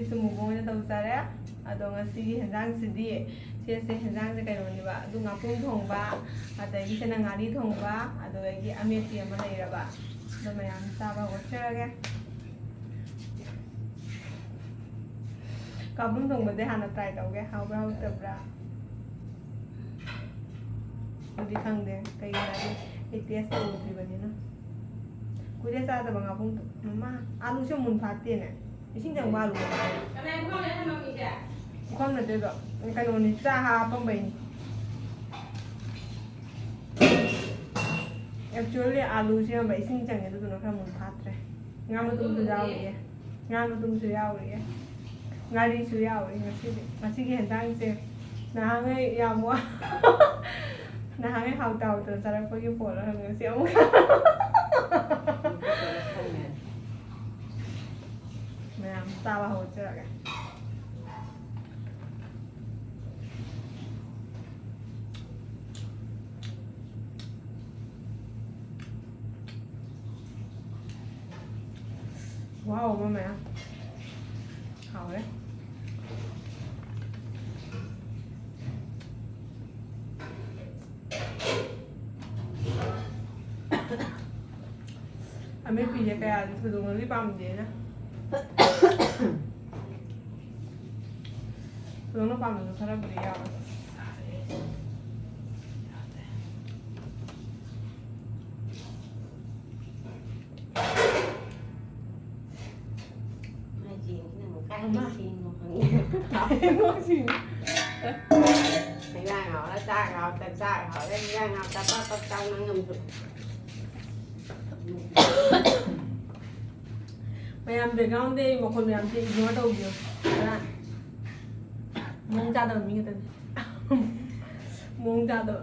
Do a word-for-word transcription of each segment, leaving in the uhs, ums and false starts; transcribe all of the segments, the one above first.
ꯁꯨꯝ ꯃꯨꯛꯕꯥꯡ ꯑꯣꯏꯅ ꯇꯧꯖꯔꯦ꯫ ꯑꯗꯣ ꯉꯁꯤꯒꯤ ꯍꯦꯟꯖꯥꯡꯁꯤꯗꯤ, ꯁꯤꯁꯦ ꯍꯦꯟꯖꯥꯡꯁꯦ ꯀꯩꯅꯣꯅꯦꯕ, ꯑꯗꯨ ꯉꯥꯄ꯭ꯔꯨꯝ ꯊꯣꯡꯕ, ꯑꯗꯒꯤ ꯁꯤꯅ ꯉꯥꯔꯤ ꯊꯣꯡꯕ, ꯑꯗꯨꯗꯒꯤ ꯑꯃꯦꯠꯄꯤ ꯑꯃ ꯂꯩꯔꯕ꯫ ꯑꯗꯣ ꯃꯌꯥꯝ ꯆꯥꯕ ꯍꯧꯒꯠꯆꯔꯒꯦ꯫ ꯉꯥꯄ꯭ꯔꯨꯝ ꯊꯣꯡꯕꯗꯤ ꯍꯥꯟꯅ ꯇ꯭ꯔꯥꯏ ꯇꯧꯒꯦ, ꯍꯥꯎꯕ꯭ꯔꯥ ꯍꯥꯎꯇꯕ꯭ꯔꯥ? ꯑꯗꯨꯗꯤ ꯈꯪꯗꯦ, ꯀꯩꯒꯤꯅꯣ ꯍꯥꯏꯗꯤ ꯑꯩ ꯇꯦꯁ ꯇꯧꯗ꯭ꯔꯤꯕꯅꯤꯅ꯫ ꯀꯨꯏꯔꯦ ꯆꯥꯗꯕ ꯉꯥꯄ꯭ꯔꯨꯝꯗꯣ꯫ ꯃꯃꯥ, ꯑꯥꯂꯨꯁꯦ ꯃꯨꯟ ꯐꯥꯠꯇꯦꯅꯦ꯫ ꯏꯁꯤꯡ ꯆꯪꯕ ꯑꯥꯂꯨ꯫ ꯄꯨꯈꯝ ꯅꯠꯇꯦꯗꯣ, ꯀꯩꯅꯣꯅꯤ, ꯆꯥ ꯍꯥꯞꯄꯝꯕꯩꯅꯤ꯫ Actually, ꯑꯥꯂꯨꯁꯦ ꯌꯥꯝꯕ ꯏꯁꯤꯡ ꯆꯪꯉꯦ, ꯑꯗꯨꯗꯨꯅ ꯈꯔ ꯃꯨꯟ ꯐꯥꯠꯇ꯭ꯔꯦ꯫ ꯉꯥ ꯃꯇꯨꯝꯁꯨ ꯌꯥꯎꯔꯤꯌꯦ꯫ ꯉꯥ ꯃꯇꯨꯝꯁꯨ ꯌꯥꯎꯔꯤꯌꯦ꯫ ꯉꯥꯔꯤꯁꯨ ꯌꯥꯎꯔꯤ ꯉꯁꯤꯗꯤ꯫ ꯉꯁꯤꯒꯤ ꯍꯦꯟꯖꯥꯡꯁꯦ ꯅꯍꯥꯟꯉꯩ ꯌꯥꯝ ꯋꯥ-, ꯅꯍꯥꯟꯉꯩ ꯍꯥꯎꯇ ꯍꯥꯎꯇꯅ ꯆꯥꯔꯛꯄꯒꯤ ꯄꯣꯠꯂ ꯈꯪꯗꯦ, ꯉꯁꯤ ꯑꯃꯨꯛ ꯃꯌꯥꯝ ꯆꯥꯕ ꯍꯧꯒꯠꯆꯔꯒꯦ꯫ ꯋꯥꯎ, ꯃꯃꯥ꯫ ꯍꯥꯎꯔꯦ꯫ ꯑꯃꯦꯠꯄꯤꯁꯦ ꯀꯌꯥꯗꯤ ꯊꯣꯏꯗꯣꯛꯅꯗꯤ ꯄꯥꯝꯗꯦꯅ꯫ ꯊꯣꯏꯗꯣꯛꯅ ꯄꯥꯝꯗꯕꯁꯨ ꯈꯔꯕꯨꯗꯤ ꯌꯥꯎꯋꯦ꯫ ꯃꯥꯏ ꯆꯦꯡꯁꯤꯅ ꯑꯃꯨꯛ ꯀꯥꯏꯗꯒꯤ ꯑꯃ꯫ ꯆꯦꯡꯅꯣ ꯈꯪꯗꯦ꯫ ꯉꯣꯁꯤ꯫ ꯍꯩꯖꯥꯡ ꯍꯥꯎꯔ ꯆꯥꯛ ꯍꯥꯎꯇ, ꯆꯥꯛ ꯍꯥꯎꯔ ꯍꯩꯖꯥꯡ ꯍꯥꯎꯇ ꯄꯞ ꯄꯞ ꯆꯥꯎ ꯅꯪ ꯉꯝꯗ꯭ꯔꯣ? ꯃꯌꯥꯝ background ꯗꯤ ꯃꯈꯣꯟ ꯃꯌꯥꯝꯁꯦ ignore ꯇꯧꯕꯤꯌꯣ꯫ ꯈꯔ ꯃꯑꯣꯡ ꯆꯥꯗꯕ ꯃꯤ ꯈꯛꯇꯅꯤ꯫ ꯃꯑꯣꯡ ꯆꯥꯗꯕ꯫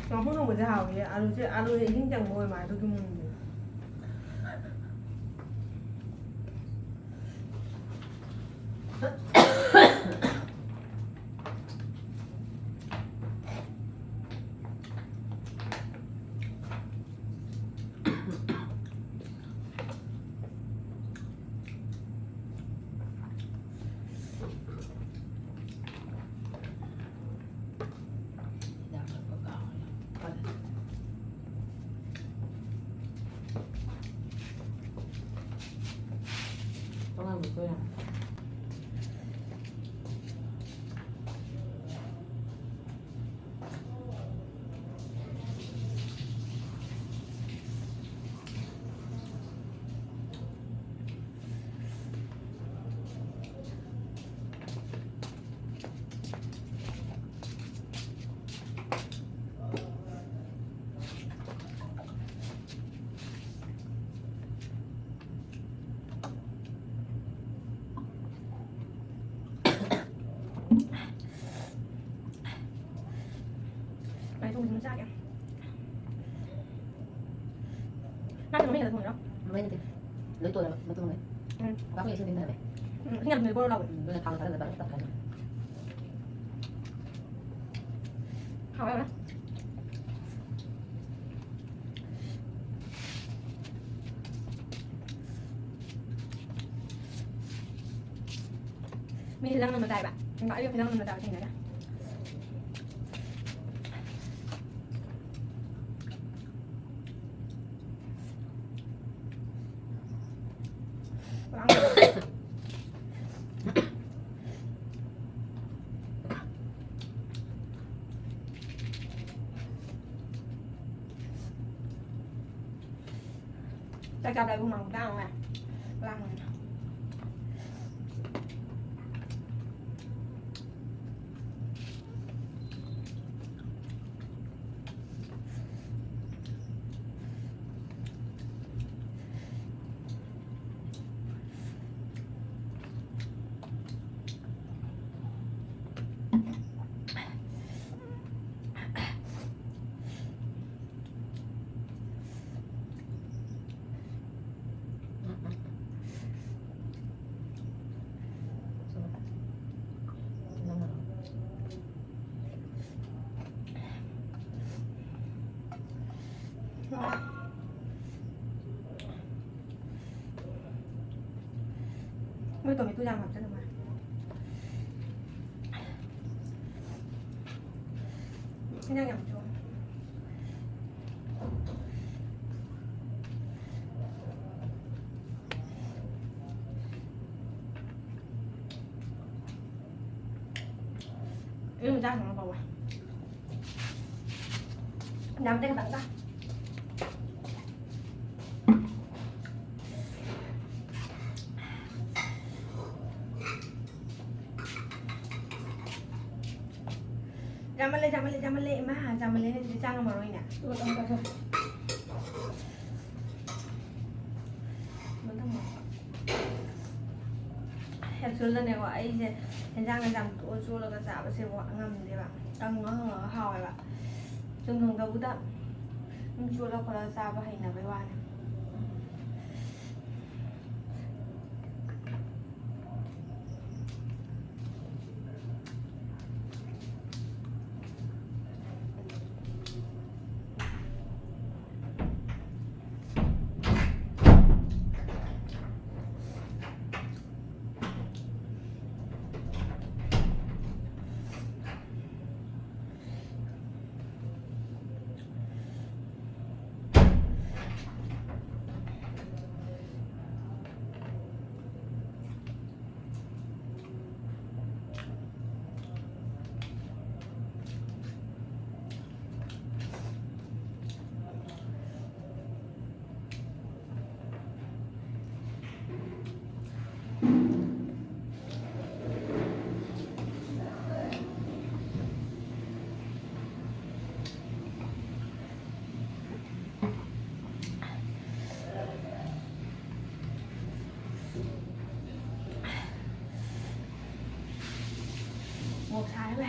ꯉꯥꯐꯨ ꯊꯣꯡꯕꯁꯦ ꯍꯥꯎꯋꯦ꯫ ꯑꯥꯂꯨꯁꯦ, ꯑꯥꯂꯨꯁꯦ ꯏꯁꯤꯡ ꯆꯪꯕ ꯑꯣꯏ ꯃꯥꯜꯂꯦ, ꯑꯗꯨꯒꯤ ꯃꯨꯟꯕꯅꯦ꯫ ꯑꯉꯥꯡꯗꯣ ꯑꯩꯈꯣꯏꯅ ꯀꯥꯏ ꯊꯣꯡꯕꯁꯤꯃ ꯆꯥꯒꯦ꯫ ꯉꯥꯁꯦ ꯃꯃꯤꯡ ꯈꯛꯇ ꯊꯣꯡꯉꯤꯔꯣ? ꯃꯃꯤꯡ ꯅꯠꯇꯦ꯫ ꯂꯣꯏ ꯇꯣꯏꯔꯕ, ꯃꯇꯨꯝ ꯉꯩ꯫ ꯎꯝ꯫ ꯉꯥꯄꯨꯝ ꯏꯁꯤꯡ ꯊꯝꯃꯦ꯫ ꯎꯝ, ꯏꯁꯤꯡ ꯌꯥꯝ ꯊꯨꯝꯕ ꯕꯣꯔꯣ ꯂꯥꯎꯋꯦ꯫ ꯎꯝ, ꯑꯗꯨꯅ ꯊꯥꯎ ꯊꯥꯗꯕ ꯇꯞ ꯇꯞ ꯊꯥꯗꯕ꯫ ꯍꯥꯎꯋꯦ, ꯍꯥꯎꯋꯦ꯫ ꯃꯤꯁꯦ ꯂꯪ ꯑꯃ ꯇꯥꯏꯕ꯫ ꯑꯗꯨꯒ ꯑꯩꯒ ꯐꯤꯂꯝ ꯑꯃ ꯇꯥꯕ ꯊꯦꯡꯅꯔꯦ꯫ ꯆꯥꯛ ꯆꯥꯕꯗ ꯑꯩꯕꯨ ꯍꯨꯃꯥꯡ ꯈꯨꯇꯥꯡ ꯑꯃ ꯂꯥꯡꯉꯦ꯫ ꯃꯣꯏ ꯇꯣꯃꯦꯇꯣ ꯌꯥꯝ ꯍꯥꯞꯆꯜꯂꯨ ꯃꯥ꯫ ꯏꯟꯖꯥꯡ ꯌꯥꯝ ꯊꯣꯡꯉꯦ꯫ ꯌꯨꯝ ꯆꯥꯛ ꯊꯣꯡꯉ ꯐꯥꯎꯕ꯫ ꯌꯥꯝꯗꯦ, ꯈꯤꯇꯪ ꯆꯥ꯫ ꯆꯥꯃꯜꯂꯦ, ꯆꯥꯃꯜꯂꯦ, ꯆꯥꯃꯜꯂꯦ, ꯏꯃꯥ, ꯆꯥꯃꯜꯂꯦꯅꯦ, ꯑꯗꯨꯗꯤ ꯆꯥ ꯉꯝꯃꯔꯣꯏꯅꯦ꯫ ꯃꯊꯪ꯫ Actualꯗꯅꯦꯀꯣ, ꯑꯩꯁꯦ ꯍꯦꯟꯖꯥꯡ ꯍꯦꯟꯖꯥꯡ ꯇꯣꯛꯑ ꯆꯣꯠꯂꯒ ꯆꯥꯕꯁꯦ ꯋꯥ-, ꯉꯝꯗꯦꯕ꯫ ꯀꯪꯉ ꯀꯪꯉꯒ ꯍꯥꯎꯋꯦꯕ꯫ ꯆꯨꯝꯅꯗꯕꯨꯗ ꯑꯗꯨꯝ ꯆꯣꯠꯂ ꯈꯣꯠꯂꯒ ꯆꯥꯕ ꯍꯩꯅꯕꯩ ꯋꯥꯅꯤ꯫ ꯃꯣꯔꯣꯛ ꯁꯥꯏꯍꯦ꯫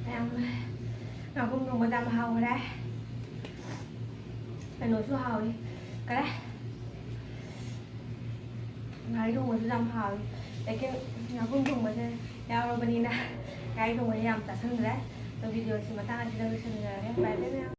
ꯃꯌꯥꯝ, ꯉꯥꯄ꯭ꯔꯨꯝ ꯊꯣꯡꯕꯁꯦ ꯌꯥꯝ ꯍꯥꯎꯈ꯭ꯔꯦ꯫ ꯀꯩꯅꯣꯁꯨ ꯍꯥꯎꯏ꯫ ꯀꯔꯤ? ꯉꯥꯔꯤ ꯊꯣꯡꯕꯁꯨ ꯌꯥꯝ ꯍꯥꯎꯏ꯫ ꯂꯦꯀꯤꯟ ꯉꯥꯄ꯭ꯔꯨꯝ ꯊꯣꯡꯕꯁꯦ ꯌꯥꯎꯔꯕꯅꯤꯅ ꯉꯥꯔꯤ ꯊꯣꯡꯕꯁꯦ ꯌꯥꯝ ꯆꯥꯁꯤꯟꯗ꯭ꯔꯦ꯫ ꯑꯗꯣ ꯚꯤꯗꯤꯑꯣꯁꯤ ꯃꯇꯥꯡ ꯑꯁꯤꯗ ꯂꯣꯏꯁꯤꯟꯖꯔꯒꯦ꯫ ꯕꯥꯏ ꯕꯥꯏ ꯃꯌꯥꯝ꯫